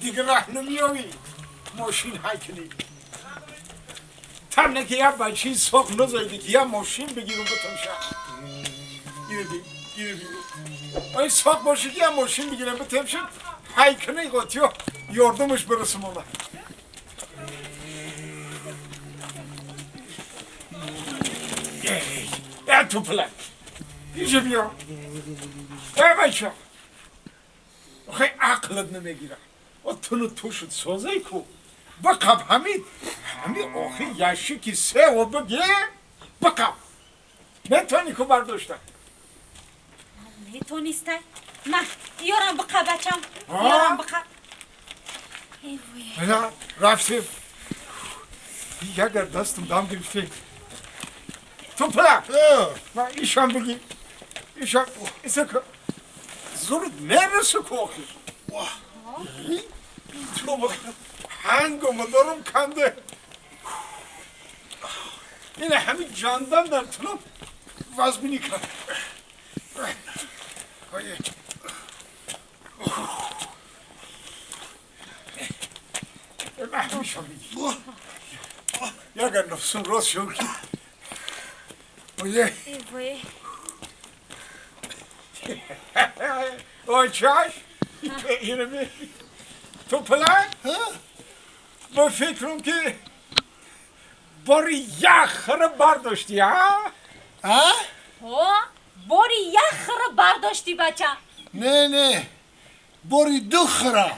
دیگه ره نمیایی ماشین هکنی تنه که یه بچه ساق نزایده که یه ماشین بگیرم بتم شهر. اینو بی اینو بی آی ساق باشه که یه ماشین بگیرم بتم شهر هیکنی قاطیو یاردمش برسم اولا. ای تو پلک اینجا بیا ای بچه خیلی عقلت نمیگیره و تنو توشت سازه کو بقب همین همین آخی یشی که سه و بگه بقب نتونی که برداشته نتونسته نه یارم بقب بچم یارم بقب. نه رفتیم یک در دستم دام گرفتی تو پلک من ایشان بگی ایشان ایسا که زورت نرسه که آخی تو هنگم دارم کنده اینه همین جاندم در تنم وزمینی کرد. همیشان بگی یگر نفسون راست شو که اوه اوه چاش اینو بی تو پلک با فکرم که باری یخ رو برداشتی ها؟ ها؟ باری یخ رو برداشتی بچه. نه نه باری دو خره.